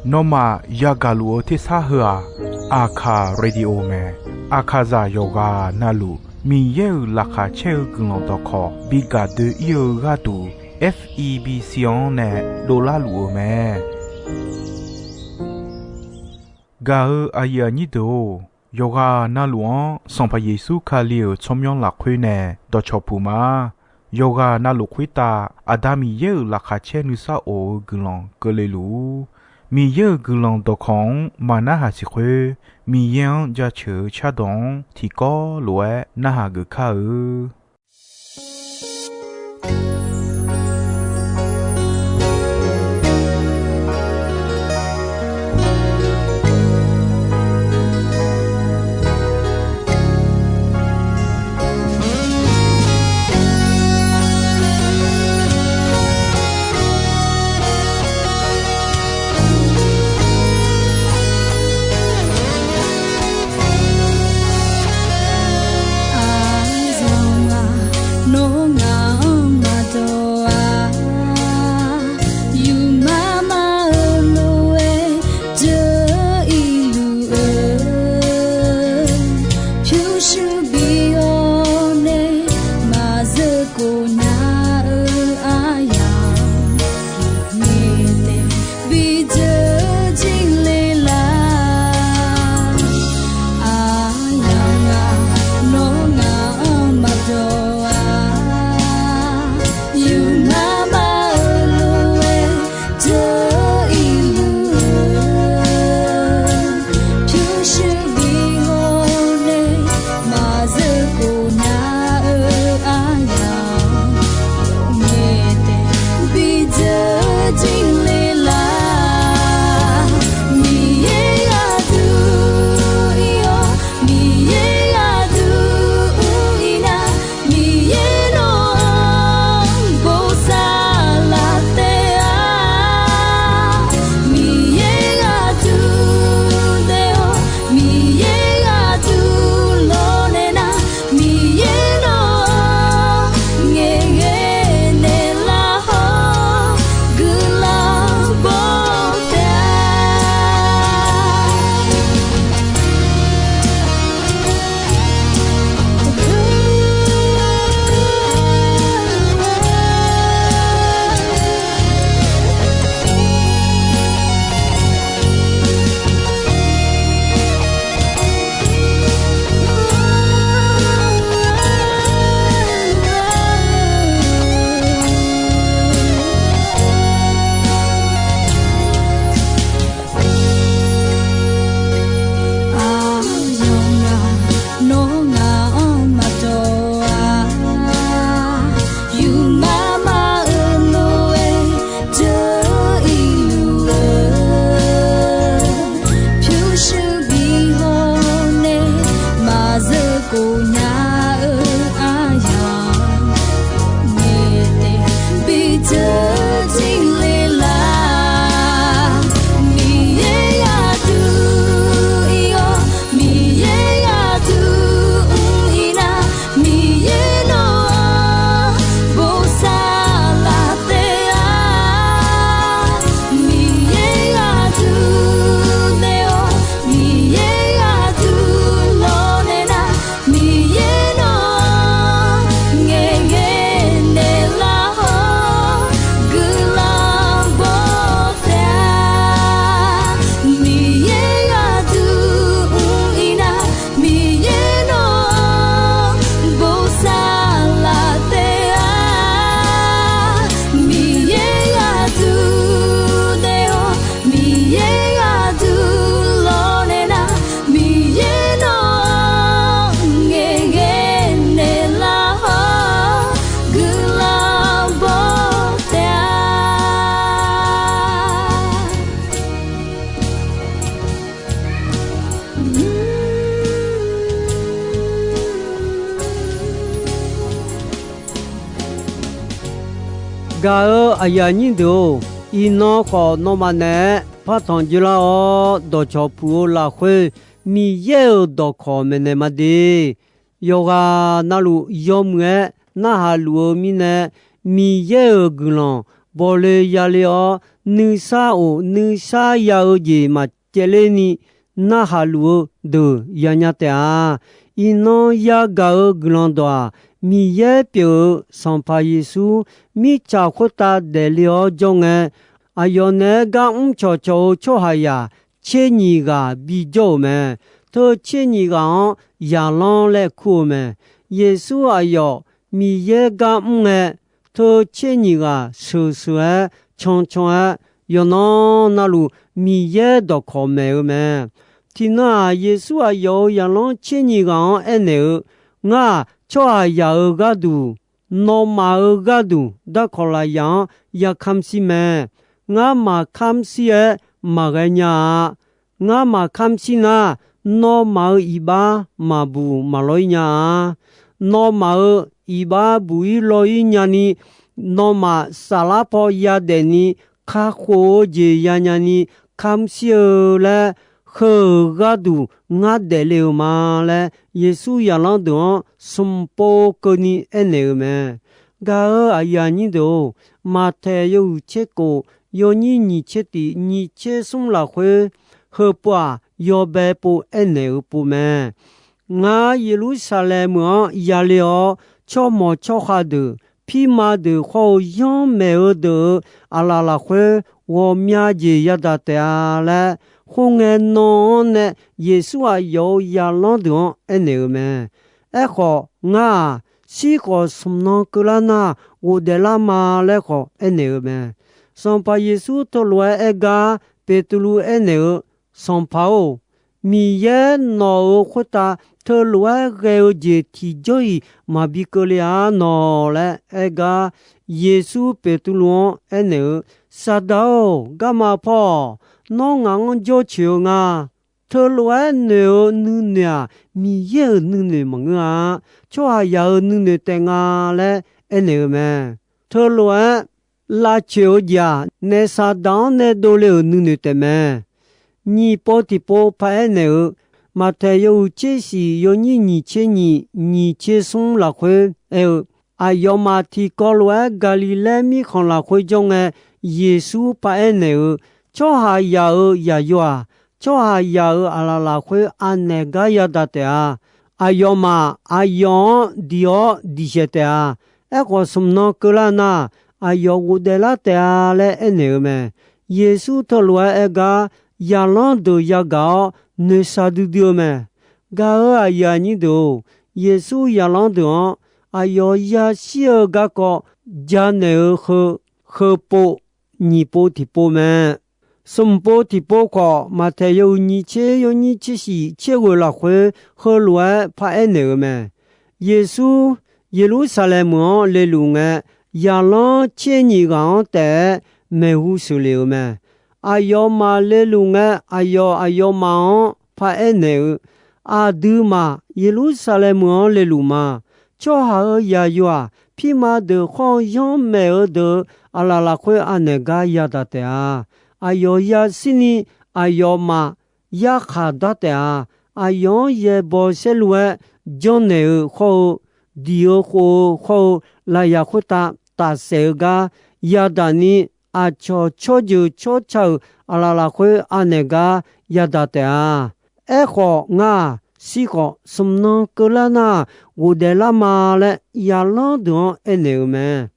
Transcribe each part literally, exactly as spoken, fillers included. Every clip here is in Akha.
Nawmaf yagaq luf-eu tersar heu-aq, Aqkaq Radio mae. Aqkaqzaq yawqghaq navluf Miqyaer-euq laqkhaq caer-eu guiqlanq dawqkawq bi gaq doe-ir-eu gharduq, F E B C-anr nae dovlar luf-eu mae. Gaq-eu aqyuif aqnyir deuq-or, yawqghaq navluf-anr Sanqpaq Yeqsur Kali-euq tsawrmyanr lafkhoer nae dawqcawq puq ma. Yawqghaq navluf khoertav Aqda Miqyaer-euq laqkhaq caer nuisar of-eu guiqlanq keuvle luf-ur. Miqyaer-euq guiqlanq dawqkawq-anr maq narhaq siq khoer, Miqyaer-anr jaceuq-eu cardawq-anr tiqkawv lof-aer narhaq geuf kar-eu. Nawr ngaq-anr maqdawq-a, yufmar mar-eu lof-aer deuq-ir luf-eu, pyurshuir bi hawr nae maqzeur khof nya-eu aryamq ngaeq taef bi deuq jir le lar. Aqyawf ngaq nawr ngaq-anr maqdawq-a, yufmar mar-eu lof-aer deuq-ir luf-eu, pyurshuir bi hawr nae maqzeur khof nya-eu aryamq ngaeq taef bi deuq jir le lar. Miqyaer gharduq ir-awr, Miqyaer gharduq mr-ir nar, Miqyaer nawq-anr bosav laf taef-a. Miqyaer gharduq naeq-awr, Miqyaer gharduq lawrnaeq nar, Miqyaer nawq-anr ngaeqghae naeqlaf hawr guiqlanq baw taef-a. Aqyawf ngaq nawr ngaq-anr maqdawq-a, yufmar mar-eu lof-aer deuq-ir luf-eu, pyurshuir bi hawr nae maqzeur khof nya-eu aryamq ngaeq taef bi deuq jir le lar. Miqyaer gharduq ir-awr, Miqyaer gharduq mr-ir nar, Miqyaer nawq-anr bosav laf taef-a. Miqyaer gharduq naeq-awr, Miqyaer gharduq lawrnaeq nar, Miqyaer nawq-anr ngaeqghae naeqlaf hawr guiqlanq baw taef-a. Miqyaer gharduq mr-ir nar, Miqyaer nawq-anr bosav laf taef-a. Miqyaer gharduq naeq-awr, Miqyaer gharduq lawrnaeq nar, Miqyaer nawq-anr ngaeqghae naeqlaf hawr guiqlanq baw taef-a. Gaq-eu aqyuif aqnyir deuq-or, iqnan khawf nawmaf naeq-aer partanq dzeurlar-awr dawqcawq puq-eu lafkhoer, Miqyaer-euq dawqkawq maeqnaeq ma de. Yawqghaq navluf yawmuiq-aer narhaq luf-eu mirnae, Miqyaer-euq guiqlanq bawle yale-awr, nuisar of nuisar ya-eu jeq maqcaevler ni narhaq luf-eu deuq yanya taef-a. Iqnan yagaq-euq guiqlanq dawq-aq, Miqyaer pyeuf-eu Sanqpaq Yeqsur mirtsaq khoertav daefle-awr jawr ngae, aqyawf naeq-aer gar mr cawqcawq-eu tsawrhaqzaq tser nyiq ghaq bijawr-euq mae. Teu tser nyiq ghaq-anr zaqlanr laer kur-eu mae. Yeqsur aqyawf Miqyaer gar mr ngae, teu tser nyiq ghaq sheuqsheuq-aer cancan-aer, yawqnan navluf Miqyaer dawqkawq maeq-eu mae. Tiqnan-aq, Yeqsur aqyawf-euq zaqlanr tser nyiq ghaq-anr aernaeq-eu, Ngar-aq, tsawrhaqzaq-euq gharduq, nawmaf-euq gharduq darkawq lafyaq-anr ya kamr shir mae. Ngar maq kamr shir-aer maqghae nya-a. Ngar maq kamr shir nar, nawmaf-euq iqbax maqbuq maqlaw-ir nya-a. Nawmaf-euq iqbax buq-ir law-ir nyani, nawmaf saflar paw yadaef ni kakhof-eu jeq yanya ni kamr shir-eu laer, heu-euq gharduq ngar daefle-euq ma laer, Yeqsur zaqlanr deuq-anr smq pov keuvni aernaeq-eu mae. Gaq-euq aqyuif aqnyir deuq-or, Maqtaeq yawhuiq tser kof, yawnyir nyiq tser tiq nyiq tser smr lafkhoer, heupov-aq, yawbae pov aernaeq-eu pov mae. Ngar Yeqlursaqlaeq meuq-anr yale-awr, tsawrmawq tsawrkhav deuq, pirma deuq khawr-eu yanrmaeq-eu deuq-euq aqlaf lafkhoer ghawqmya jeq yadaq taef-a laer, khoerngae nan-anr nae Yeqsur aqyawf-euq zaqlanr deuq-anr aernaeq-eu mae. Aerkhawf, ngar-aq, shir khawf smq nan keuvlar nar, ghofdaef lar ma laer khawf aernaeq-eu mae. Sanqpaq Yeqsur teulof-aer aer gar, Beqtuvluv aernaeq-eu, Sanqpaq-or, Miqyaer nawq-euq khoertav teulof-aer ghae-eu jeq tiqjawr-iq maqbi keuvle-a nawq laer aer gar, Yeqsur Beqtuvluv-anr aernaeq-eu, Saqdaq-or, garma paw-awq. Nawr ngaq-anr jawrcoeq-eu nga. Teulof-aer noeq-eu nuinoeq-aq, Miqyaer-euq nuinoeq maqngeur-a. Tsawrhaqzaq-euq nuinoeq taef nga laer aernaeq-eu mae. Teulof-aer lavcoeq-eu jeq-aq, naef Saqdaq-anr nae dovle-euq nuinoeq taef mae. Nyiq pov tiqpov paraer naeq-eu, Maqtaeq yawhuiq tser shif yawnyir nyiq tser nyiq nyiq tser smr lafkhoer aer-eu, aqyawfmaf tiqkawv lof-aer Gaqliqlaer mirkhanq lafkhoer jawr ngae, Yeqsur paraer naeq-eu, Tsawrhaqzaq-euq yaqyo-aq, tsawrhaqzaq-euq aqlaf lafkhoer anaeq gar yadaq taef-a. Aqyawfmaf aqyawf-anr diq-awr diqsaeq taef-a. Aerkhawf, smq nan keuvlar nar, aqyawf ghofdaef lar taef-a laer aernaeq-eu mae. Yeqsur teulof-aer aer gar, zaqlanr deuq yagaq-awr noeqshaq duidui-eu mae. Gaq-euq aqyuif aqnyir deuq-or, Yeqsur zaqlanr deuq-anr aqyawf yashir-eu garkawv janaeq-eu heu, heupov nyiq pov tiqpov mae. Smq pov tiqpov khawf, Maqtaeq yawhuiq nyiq tser yawnyir tser shif tser ghoeq lafkhoer heulof-aer paraer naeq-eu mae. Yeqsur Yeqlursaqlaeq meuq-anr leluf ngae, zaqlanr tser nyiq ghaq-anr taef-aer maeqhu sheuqlef-euq mae. Aqyawfmaf leluf ngae, aqyawf aqyawfmaf-anr paraer naeq-eu, Aqduimaf Yeqlursaqlaeq meuq-anr leluf ma. Tsawrhaq-euq yaqyo-aq, pirma deuq khawr-eu yanrmaeq-eu deuq-euq aqlaf lafkhoer anaeq gar yadaq taef-a. Aqyawf yashirni aqyawfmaf yarkhaq dar taef-a. Aqyawf-anr yaeqbawq saerlu-aer janrnaeq-eu khawr-eu, diq-eu khof-eu khawr-eu, lafyaq khoertav tafsaef-eu gar yadaq ni, aqcawq tsawrjeuq tsawrca-euq aqlaf lafkhoer anaeq gar yadaq taef-a. Aerkhawf, ngar-aq, shir khawf smq nan keuvlar nar, ghofdaef lar ma laer zaqlanr deuq-anr aernaeq-euq mae.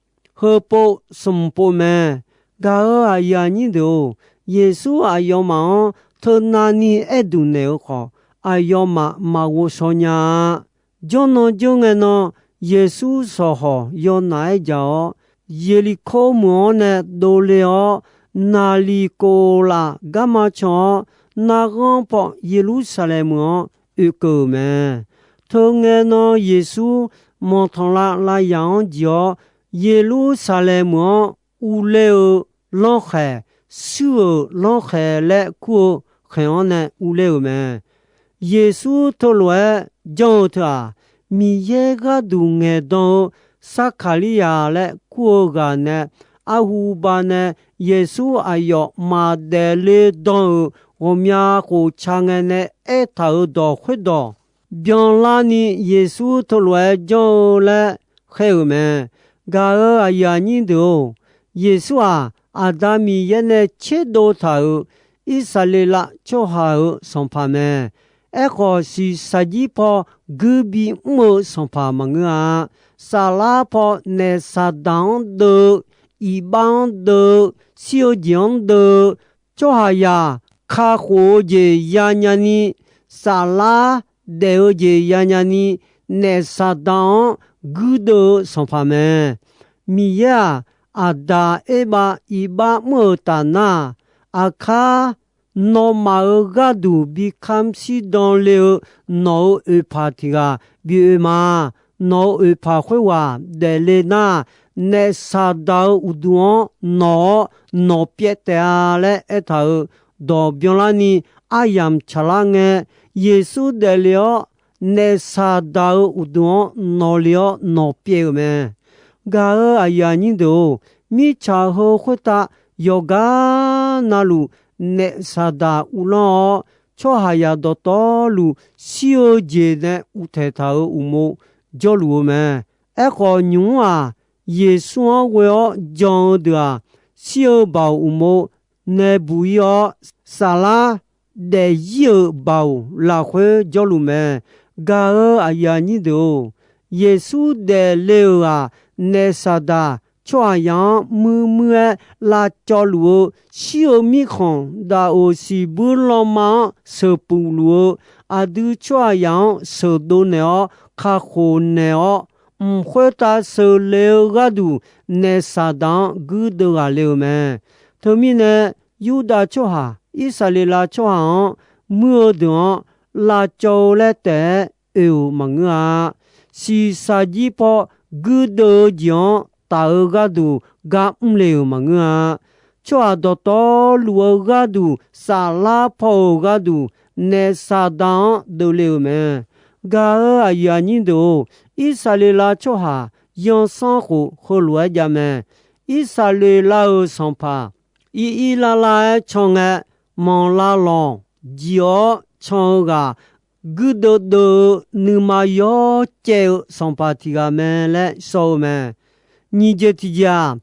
Heupov smq pov mae. Gaq-euq aqyuif aqnyir deuq-or, Yeqsur aqyawfmaf-anr teunav ni aer duq naeq-eu khawf, aqyawfmaf maqghov shaw nya-a. Jawrnan jeur ngae nan, Yeqsur shawqhawq yawnaf-aer jaq-awr, Yeqliqkor meuq-anr nae dovle-awr, naqliq kof laf garma can-awr, narghanr paw Yeqlursaqlaeq meuq-anr oekeuv-euq mae. Teu ngae nan Yeqsur manqtanqlav lavyaq-anr jiq-awr, Yeqlursaqlaeq meuq-anr urler-eu lanrkhaeq, shuir-euq lanrkhaeq laer kur-eu khaeq-anr nae urler-euq mae. Yeqsur teulof-aer janr-eu teu-aq, Miqyaer gharduq ngaeqdan-eu Sarkaqliryaq laer kur-eu ghaq nae, arhu ba nae Yeqsur aqyawf maqdaef le dan-euq ghawqmya khof ca ngae nae aertaq-euq dawq khoerdawq byanlarni Yeqsur teulof-aer janr-eu laer khaer-euq mae. Gaq-euq aqyuif aqnyir deuq-or, Yeqsur-aq, Aqda Miqyaer nae tserdov taq-euq Irsaqleqlav tsawrhaq-euq Sanqpaq mae. Aerkhawf, shiqshaq jir paw guir bimr-eu Sanqpaq maqngeur-a. Saflar paw naef Saqdaq-anr deuv-eu, iqbax-anr deuv-eu, shir-eu jeq-anr deuv-eu, tsawrhaqzaq kakhof-eu jeq yanya ni, saflar daef-eu jeq yanya ni, naef Saqdaq-anr guirdeuv-eu Sanqpaq mae. Miqyaer-aq, Aqdaq erbav iqbax mr-euq taf nar-aq, aqkar nawmaf-euq gharduq bi kamr shirdan le-eu nawq-euq oeqpaq tiq ghaq bi oe ma. Nawq-euq oeqpaq khoerghaq daefle nar, naef Saqdaq-euq uqduq-anr nawq-awr nawq pyaev taef-a laer aertaq-euq dawq byanlarni aryamq tsaqlar ngae, Yeqsur daefle-awr naef Saqdaq-euq uqduq-anr nawqle-awr nawq pyaev-euq mae. Gaq-euq aqyuif aqnyir deuq-or, mirtsaq heu khoertav yawqgar navluf naef Saqdaq uvlanr-awr, tsawrhaqzaq dawqtawvluf shir-eu jeq nae uvtaeq taq-euq uqmov jawrluf-eu mae. Aerkhawf, nymq-mr-aq, Yeqsur-anr ghoe-awr jan-eu deuq-aq, shir-eu baoq uqmov nae buq-ir-awr, saflar daefzir-euq baoq lafkhoer jawrluf mae. Gaq-euq aqyuif aqnyir deuq-or, Yeqsur daefle-euq-aq, naef Saqdaq tsawrhaqzaq-anr muir muir-aer lavcawv luf-eu, shir-eu mirkhanq daqoq siqbuir lanma-anr sheuqpuf luf-eu, aqdui tsawrhaqzaq-anr sheuqdov naeq-awr kakhof naeq-awr, mq khoertav sheuqle-eu gharduq naef Saqdaq-anr guirdeuv ghaq le-euq mae. Teumirnae, Yurdav tsawrhaq, Irsaqleqlav tsawrhaq-anr muir-eu deuq-anr lavcawv-eu laer taef-aer oe-euq maqngeur-a. Shiqshaq jir paw guirdeuv-eu jeq-anr taf-eu gharduq gar mrle-euq maqngeur-a. Tsawrhaq dawqtawvluf-eu gharduq, saflar paw-euq gharduq, naef Saqdaq-anr deuvle-euq mae. Gaq-euq aqyuif aqnyir deuq-or, Irsaqleqlav tsawrhaq yanrsanrkhof heulof-aer jav mae. Irsaqleqlav-euq sanqpaq ir ir lar lar-aer can ngae, manqlav lawq jiq-awr can-eu ghaq, guirdeuv deuv-eu nuima yawcaev-eu sanqpaq tiq ghaq mae laer shawr-eu mae. Nyiq jeq tiqjeq-aq,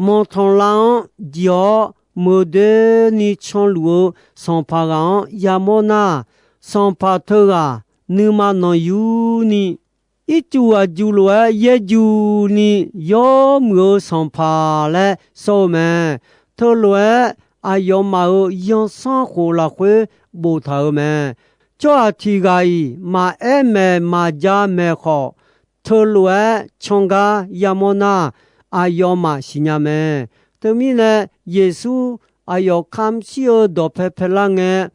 manqtanqlav-anr jiq-awr meuq doeni canluf-eu sanqpaq ghaq-anr yamawr nar, sanqpaq teughaq nuima nanqyurni, ircuf aqjuq lof-aer yaerjuni yawmuiq-eu sanqpaq laer shawr-eu mae. Teulof-aer aqyawfmaf-euq yanrsanrkhof lafkhoer boftaq-euq mae. Tsawrhaq tiq ghaq-iq maqaer maeq maqja maeq khawf, teulof-aer can gar yamawr nar, aqyawfmaf siqnya mae. Teumirnae, Yeqsur aqyawf kamq shir-eu dawqpae paelar ngae,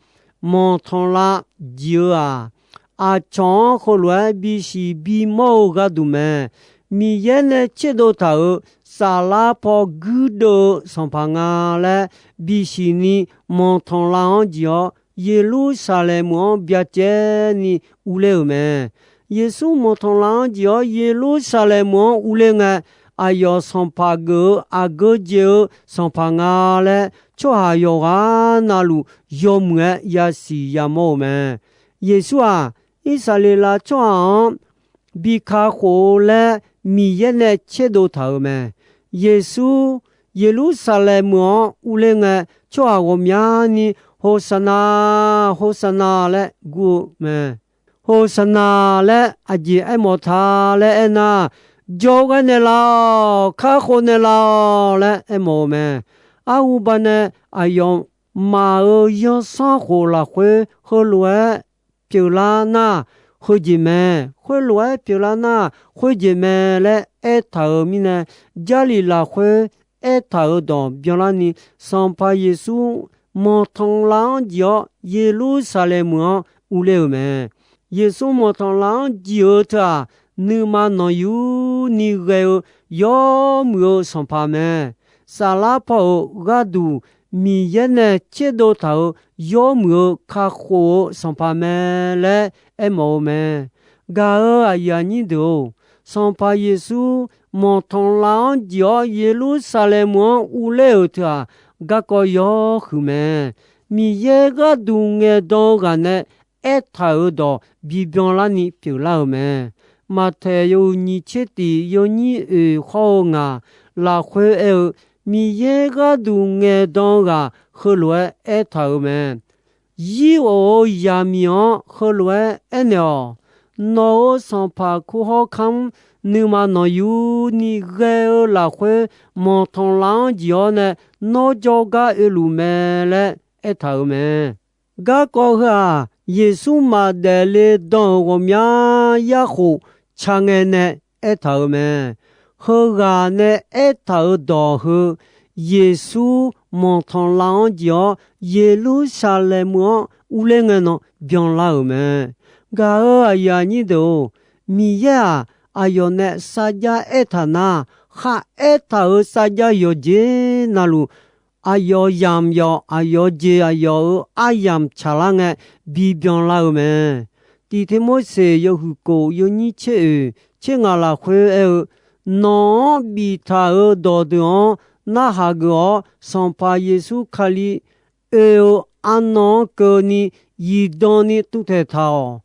manqtanqlav jiq-eu-aq, aqcawq-anr heulof-aer bisiq bimawr-eu gharduq mae. Miqyaer nae tserdov taq-euq saflar paw guirdeuv-eu sanqpaq nga laer bisiq ni manqtanqlav-anr jiq-awr, Yeqlursaqlaeq meuq-anr byacaevni urler-euq mae. Yeqsur manqtanqlav-anr jiq-awr Yeqlursaqlaeq meuq-anr urler ngae, aqyawf sanqpaq geuf-eu aqgeu jeq-eu sanqpaq nga laer, tsawrhaq yawqghaq navluf yawmuiq-aer yasiq yamawr-euq mae. Yeqsur-aq, Irsaqleqlav tsawrhaq-anr bi kakhof-eu laer Miqyaer nae tserdov taq-euq mae. Yeqsur Yeqlursaqlaeq meuq-anr urler ngae, tsawrhaq ghawqmyani, Horsaqnaq, Horsaqnaq laer gur-eu mae. Horsaqnaq laer aqjeq aermawf ta laer aernar, jawr ghaer naeqlaf-awq, kakhof naeqlaf-awq laer aermawf-eu mae. Arhuba nae aqyawfmaf-euq yanrsanrkhof lafkhoer heulof-aer pyeuflar nar, heujeq mae. Khoerlof-aer pyeuflar nar, khoerjeq mae laer aertaq-euq mirnae, Jarlif lafkhoer aertaq-euq dawq byanlarni, Sanqpaq Yeqsur manqtanqlav-anr jiq-awr Yeqlursaqlaeq meuq-anr urler-euq mae. Yeqsur manqtanqlav-anr jiq-eu teu-aq, nuima nanqyurni ghae-eu yawmuiq-eu sanqpaq mae. Saflar paw-euq gharduq Miqyaer nae tserdov taq-euq yawmuiq-eu kakhof-eu sanqpaq mae laer aermawf-eu mae. Gaq-euq aqyuif aqnyir deuq-or, Sanqpaq Yeqsur manqtanqlav-anr jiq-awr Yeqlursaqlaeq meuq-anr urler-euq teu-aq, garkawv yawhuiq mae. Miqyaer gharduq ngaeqdan-eu ghaq nae aertaq-euq dawq bibyan larni pyeuflar-euq mae. Maqtaeq yawhuiq nyiq tser tiq yawnyir oeq hawr-eu ngaq lafkhoer aer-eu, Miqyaer gharduq ngaeqdan-eu ghaq heulof-aer aertaq-euq mae. Zir of-eu zaqmiq-anr heulof-aer aernaeq-awq. Nawq-euq sanqpaq kur hawr kamr nuima nawqyuni ghae-eu lafkhoer manqtanqlav-anr jeq-awr nae nawr jawrgar oeluf mae laer aertaq-euq mae. Garkawv heu-aq, Yeqsur maqdaef le dan-euq ghawqmya yarkhof ca ngae nae aertaq-euq mae. Heughaq nae aertaq-euq dawq heu, Yeqsur manqtanqlav-anr jeq-awr, Yeqlursaqlaeq meuq-anr urler ngae nan byanlar-euq mae. Gaq-euq aqyuif aqnyir deuq-or, Miqyaer-aq, aqyawf nae sarjax aertaq nar, kharaertaq-euq sarjax yawqjeq navluf, aqyawf yamq yawf, aqyawf jeq aqyawf-euq aryamq tsaqlar ngae bibyanlar-eu mae. Tiq Tirmorseq yawhuiq kof yawnyir tser oeq tser ngaq lafkhoer aer-eu, Nawq-anr biftaq-euq dawqdeuq-anr narhaq geuf-awr, Sanqpaq Yeqsur Kali oe-eu arnan-anr keuvni zifdan ni tuvtaeq taq-awq.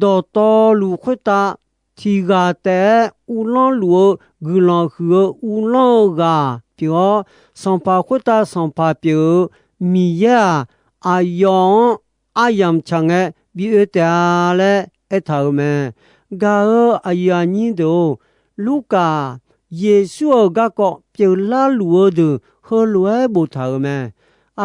Dawqtawvluf khoertav tiq ghaq taef-aer uvlanr luf-eu guiqlanq huiq-eu uvlanr-eu ghaq pyeuf-awr, sanqpaq khoertav sanqpaq pyeuf-eu Miqyaer-aq, aqyawf-anr aryamq tsaq ngae bi oe taef-a laer aertaq-euq mae. Gaq-euq aqyuif aqnyir deuq-or, Lurkaf Yeqsur-euq garkawv pyeuflar luf-eu deuq heulof-aer boftaq-euq mae.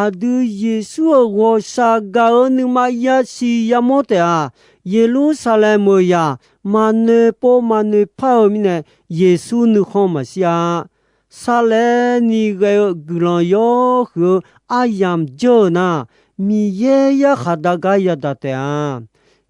Aqdui Yeqsur-euq ghawqshaq gaq-euq nuima yasiq yamawr taef-aq, Yeqlursaqlaeq meuq yaq maqnoeq pov maqnoeq par-eu mirnae, Yeqsur nuikhanr maqshir-a. Sarlaevni ghae-eu guiqlanq yawhuiq-eu aryamq jawr-eu nar, Miqyaer yarkhaq dar gar yadaq taef-a.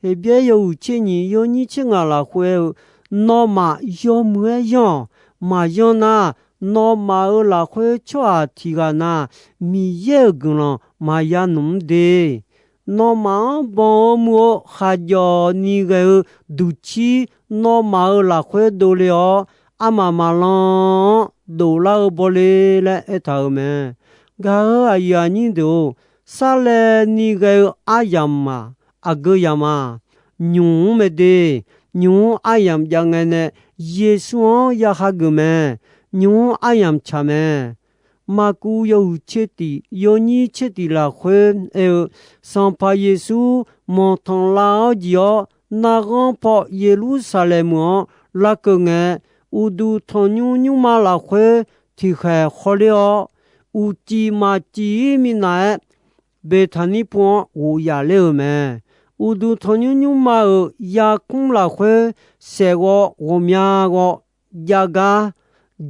Heqbyaer yawhuiq tser nyiq yawnyir tser ngaq lafkhoer-eu, Nawmaf yawmuiq-aer yanr-awq. Maqyanr nar, nawmaf-euq lafkhoer tsawrhaq tiq ghaq na, Miqyaer-euq guiqlanq maqya nmq mr de. Nawmaf-anr banq-eu muiq-eu khaqjawf ni ghae-eu duqcir, nawmaf-euq lafkhoer dovle-awr, armaf maqlan-anr doflar-eu bawle laer aertaq-euq mae. Gaq-euq aqyuif aqnyir deuq-or, sarlaevni ghae-eu aryamq-aq, aqgeu yamq-a. Nymq-mr mae de. Nymq-mr aryamq jav ngae nae Yeqsur-anr ya hageuf mae. Nymq-mr aryamq tsaq mae. Maqkuv yawhuiq tser tiq yawnyir tser tiq lafkhoer aer-eu, Sanqpaq Yeqsur manqtanqlav-awr jeq-awr, narghanr paw Yeqlursaqlaeq meuq-anr larkeuv ngae, uqduq tanqnymr nymrma lafkhoer tiqkhaeq hawler-awr, uqcif maqcif-ir minav-aer, Beqtaqnir pu-anr ghof yaf ler-euq mae. Uqduq tanqnymr nymrma-euq yarkmr lafkhoer saeqghawv ghawqmya ghawv jav gar,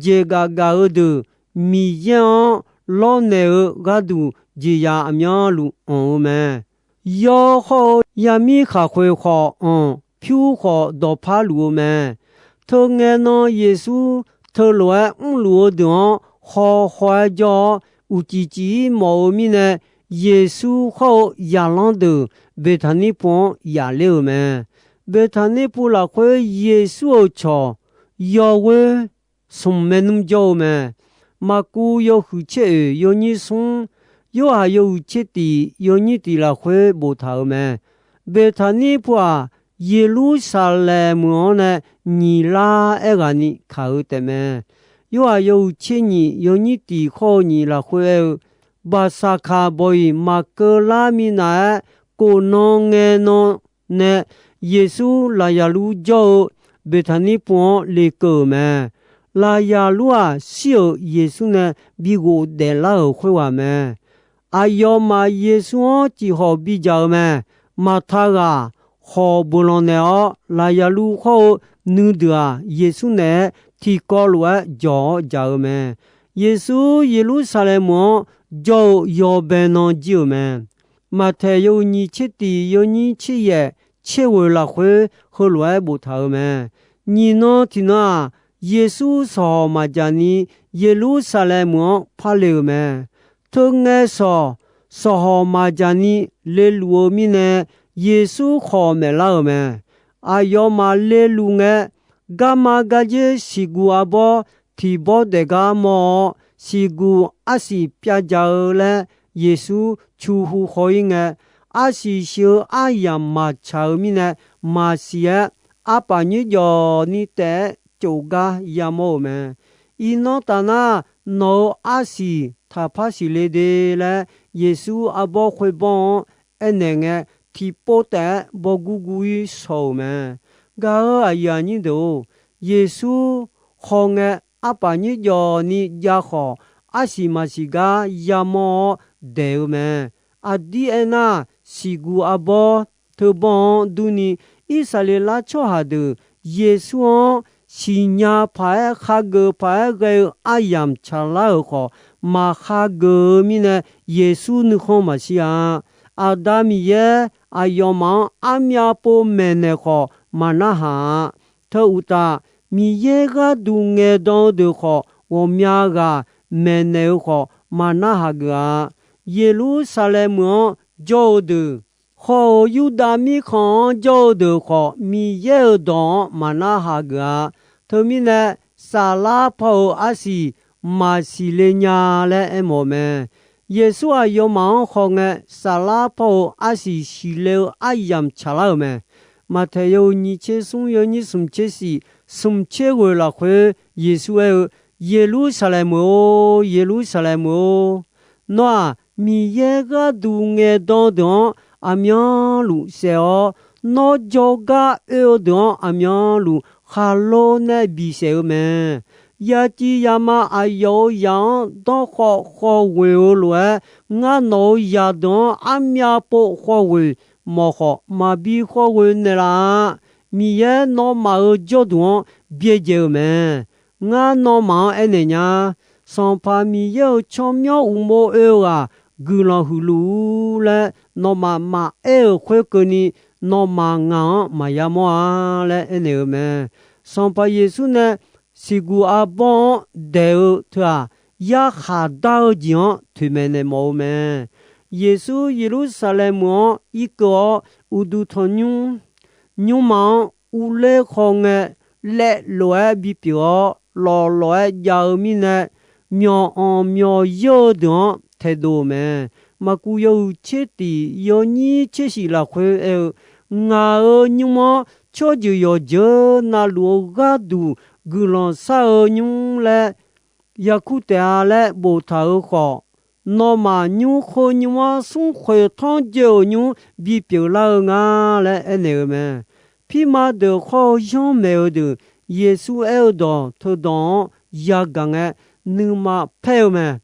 jeqgaf gaq-eu deuq Miqyaer-anr lawrnaeq-eu gharduq jeqzaq aqmyanluf anq-eu mae. Yawr hawr-eu yamir khaqkhoeq khawf anq, pyur khawf dawqpar luf-eu mae. Teungae nan Yeqsur teulof-aer mrluf-eu deuq-anr haw haw-aer jawr-awr, uqcif cif-ir mawf-eu mirnae, Yeqsur hawr-eu zaqlanr deuq Beqtaqnir pu-anr yaf ler-euq mae. Beqtaqnir pu lafkhoer Yeqsur-euq cawq yawghoer smq maernmr jawr-eu mae. Maqkuv yawhuiq tser oeq yawnyir smr, Yorhaq yawhuiq tser tiq yawnyir tiq lafkhoer boftaq-euq mae. Beqtaqnir pu-aq, Yeqlursaqlaeq meuq-anr nae nyiq lar aerghaqni kaq-eu taefmae. Yorhaq yawhuiq tser nyiq yawnyir tiq hawr-eu nyiq lafkhoer aer-eu, Baqsaqkaq bawq-iq maqkeuv lar minav-aer, kof nan ngae nan nae Yeqsur lafyaq lur jawr-eu Beqtaqnir pu-anr lekeuv-euq mae. Lafyaq lur-aq, shir-euq Yeqsur nae bi ghofdaef lar-euq khoerghaq mae. Aqyawfmaf Yeqsur-anr cifhawq bidzaq-eu mae. Maqta ghaq khawf beuqlanq naeq-awr, lafyaq lur hawr-eu nuideuq-aq, Yeqsur naeq-aer tiqkawv lof-aer jawq-awr dzaq-eu mae. Yeqsur Yeqlursaqlaeq meuq-anr jawr-eu yawbae nan jir-euq mae. Maqtaeq yawhuiq nyiq tser tiq yawnyir tser yaef tser ghoeq lafkhoer heulof-aer boftaq-euq mae. Nyiq nan tiqnan-aq, Yeqsur sawqhawq maqdzaq ni Yeqlursaqlaeq meuq-anr parle-euq mae. Teungae sawq, sawqhawq maqdzaq ni leluf-eu mirnae, Yeqsur khawf maeqlar-euq mae. Aqyawfmaf leluf ngae, garma gardzer siqguq arbawr tiq bawr daef gar mawr-awr, siqguq arsiq pyavdzaq-eu laer Yeqsur cu hu haw-ir ngae, arsiq siq-eu aryamq maqtsaq-eu mirnae, maqsiq-aer arpaf nyoerjawf ni taef-aer cof gar yamawr-euq mae. Iqnan taf nar, nawq-euq arsiq taqpar siqle de laer, Yeqsur arbawr khoerbawr-anr aernaeq ngae, tiqpov taef-aer bawgurgur-ir shawq-euq mae. Gaq-eu aqyuif aqnyir deuq-or, Yeqsur hawngae arpaf nyir jawvni jav khawf, arsiq maqsiq gar yamawr-awr daeq-eu mae. Aqdir aernar, siqguq arbawr teubawr-anr durni, Irsaqleqlav tsawrhaq deuq Yeqsur-anr siqnya paq-aer khageuf paq-aer ghae-eu aryamq tsaqlar-euq khawf, maq khageuf-eu mirnae, Yeqsur nuikhanr maqshir-a. Aqda Miqyaer aqyawfmaf-anr armyav pov maeqnaeq khawf maqnarhaq-a. Teu uqtaf, Miqyaer gharduq ngaeqdan-eu deuq khawf, ghawqmya ghaq maeqnaeq-eu khawf maqnarhaq geuf-a. Yeqlursaqlaeq meuq-anr jawr-eu deuq, khawf-euq Yurdav mirkhanq-anr jawr-eu deuq khawf, Miqyaer-euq dawq-anr maqnarhaq geuf-a. Teumirnae, saflar paw-euq arsiq maqsiq le nya laer aermawf-eu mae. Yeqsur aqyawfmaf-anr hawngae, saflar paw-euq arsiq siqle-eu aryamq tsaqlar-euq mae. Maqtaeq yawhuiq nyiq tser smr yawnyir smq tser shif, smq tser ghoeq lafkhoer Yeqsur aer-eu, Yeqlursaqlaeq meuq-or, Yeqlursaqlaeq meuq-or, nawr-aq, Miqyaer gharduq ngaeqdan deuq-anr aqmyanluf saef-awr, nawr jawrgar oe-eu deuq-anr aqmyanluf khaqlo nae bisaef-eu mae. Yaciv yama aqyawf-euq zaq-anr danrkhawv khawv ghoeq-eu lof-aer, ngar nawq-euq zaqdeuq-anr armyav pov khawv ghoeq mawf khawf, maqbi khawv ghoeq naeqlaf-a. Miqyaer nawmaf-euq jawrduq-anr byaerdzae-eu mae. Ngar nawmaf-anr aernaeq nya, Sanqpaq Miqyaer-euq tsawrmyanr uqmov oe-eu ghaq guiqlanq huiq luf-ur laer nawmaf maqaer-euq khoerkeuvni, nawmaf ngaq-anr maqya mawr-a laer aernaeq-eu mae. Sanqpaq Yeqsur nae siqguq arbawr-anr daeq-eu teu-aq, yarkhaq dar-eu jeq-anr toeqmaeq naeq mawf-eu mae. Yeqsur Yeqlursaqlaeq meuq-anr irkeuv-awr, uqduq tanqnymr nymrma-anr urler khawngae, laev lof-aer bipyeuf-awr, lawqlawq-aer jav-eu mirnae, myawq anq myawq yeur-eu deuq-anr taedov-eu mae. Maqkuv yawhuiq tser tiq yawnyir tser shif lafkhoer aer-eu, Ngaq-euq nymr-anr tsawrjeuq yawqjeuq navluf-eu gharduq guiqlanq shar-eu nymr laer yarkur taef-a laer boftaq-euq khawf, nawmaf nymr khoer nymr-anr smr khoeq tanr jeuv-euq nymr bipyeuf lar-eu nga laer aernaeq-eu mae. Pirma deuq khawr-eu yanrmaeq-eu deuq, Yeqsur aer-eu dawq teudawq-anr yagaq ngae, nuima paer-eu mae.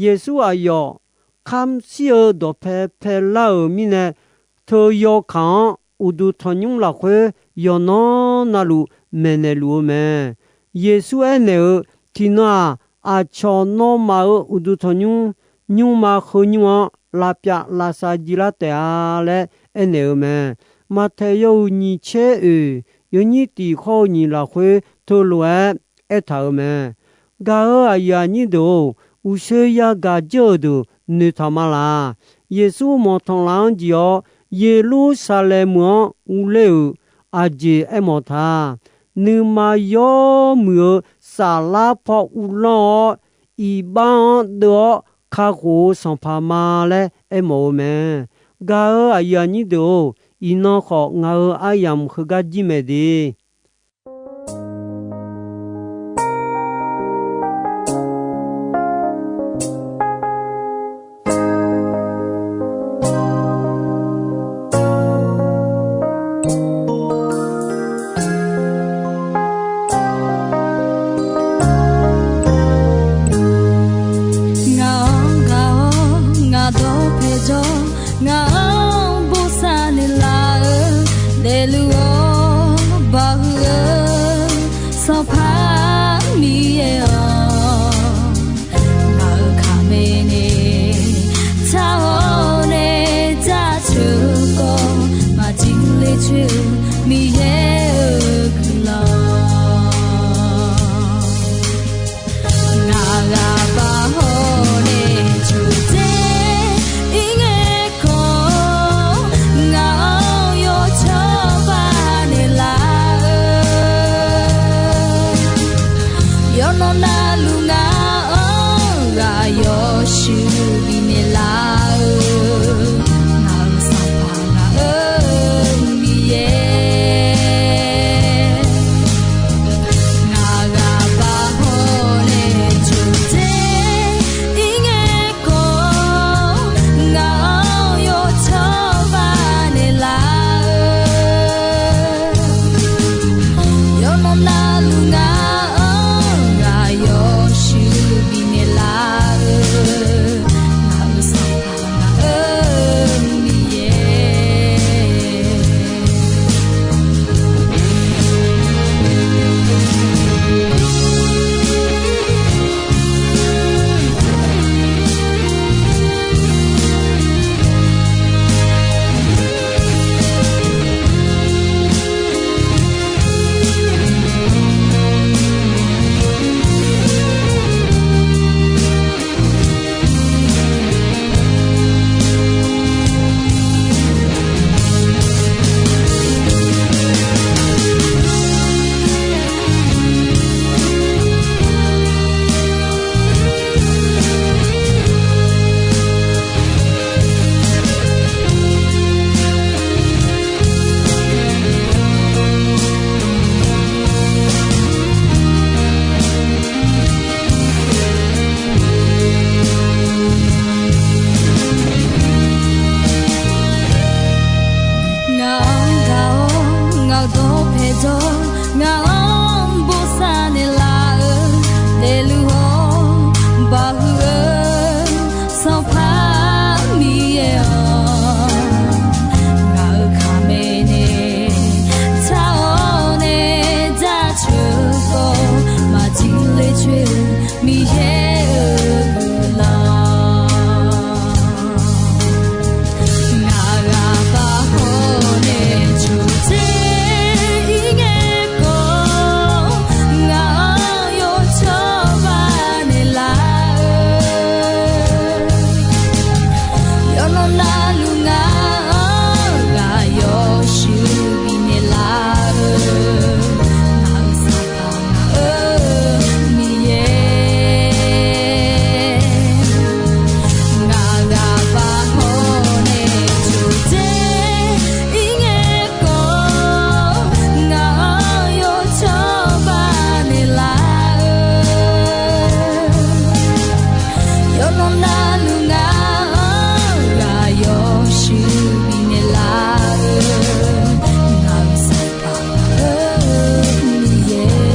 Yeqsur aqyawf kamr shir-eu dawqpae paelar-euq mirnae, teu yawkaq-anr uqduq tanqnymr lafkhoer yawqnan navluf maeqnaeq luf-eu mae. Yeqsur aernaeq-eu, Tiqnan-aq, aqcawq nawmaf-euq uqduq tanqnymr nymrma heu nymr-anr lavpyav lavsav jilar taef-a laer aernaeq-eu mae. Maqtaeq yawhuiq nyiq tser oeq yawnyir tiq khawr-eu nyiq lafkhoer teulof-aer aertaq-euq mae. Gaq-eu aqyuif aqnyir deuq-or, uqshoe yagaq dzeur-euq deuq noeqtaq ma laq. Yeqsur manqtanqlaf-anr jeq-awr, Yeqlursaqlaeq meuq-anr urler-euq aqjeq aermawf ta. Nuima yawmuiq-eu saflar paw uvlanr-awr, iqbax-anr deuv-awr kakhof-eu sanqpaq ma laer aermawf-eu mae. Gaq-eu aqyuif aqnyir deuq-or, iqnan khawf ngaq-euq aryamq heugar jir mae de. Ngaq-anr gaq-awr ngaq dawq paeq jawr, ngaq-anr bosav naeqlaf-eu daefluf-awr, baoq Sanqpaq Miqyaer-awq, ngaq-euq kaqmae nae tsaq-awr nae jaceuq khawf, maqjir ler coer-eu Miqyaer-euq guiqlanq. Ngaq ghaq bav hawr nae coqdzer ir ngae khawf, ngaq-anr yawcawba naeqlaf-eu yawqnan navluf ngaq-anr ghaq yawshuif bifnaeq laf-eu, ngaq-euq Sanqpaq ngaq-euq Miqyaer. Ngaq ghaq bav hawr nae coqdzer ir ngae khawf, ngaq-anr yawcawba naeqlaf-eu yawqnan navluf ngaq-anr ghaq yawshuif bifnaeq laf-eu, ngaq-euq Sanqpaq ngaq-euq Miqyaer.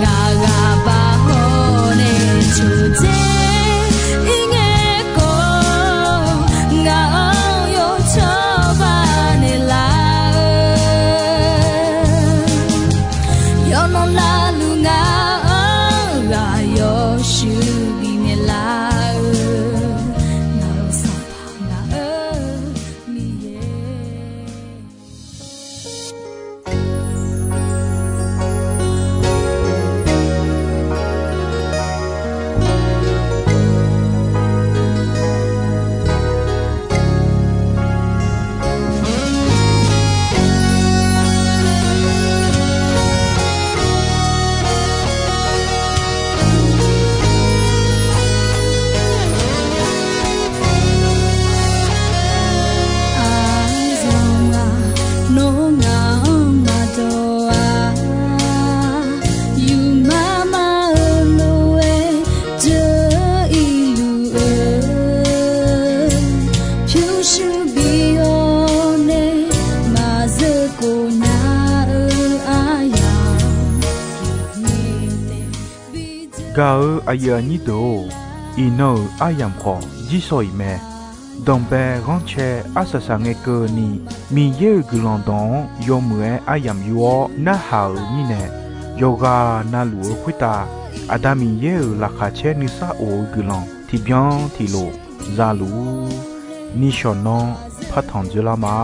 Ngaq ghaq bav hawr nae coqdzer ir ngae khawf, ngaq-anr yawcawba naeqlaf-eu yawqnan navluf ngaq-anr ghaq yawshuif bifnaeq laf-eu, ngaq-euq Sanqpaq ngaq-euq Miqyaer. Aqzaq-aq, nawr ngaq-anr maqdawq-a. Yufmaf maf-euq lof-aer jeuq-ir luf-eu, pyurshuir bi-awr nae maqzeur khof nya-eu aryamq. Gaq-euq aqyuif aqnyir deuq-or, iqnan-euq aryamq khawf jir shawq-iq mae. Danqbae ghanrcae arsaq saq ngae keuvni, Miqyaer-euq guiqlanq dawq-anr yawmuiq-aer aryamq yur-awr narhaq-euq mirnae, yawqghaq navluf-eu khoertav Aqda Miqyaer-euq laqkhaq caer nuisar of-eu guiqlanq tiqbyan tiqlof za luf-ur. Nishawq nan partanq dzoerlar ma.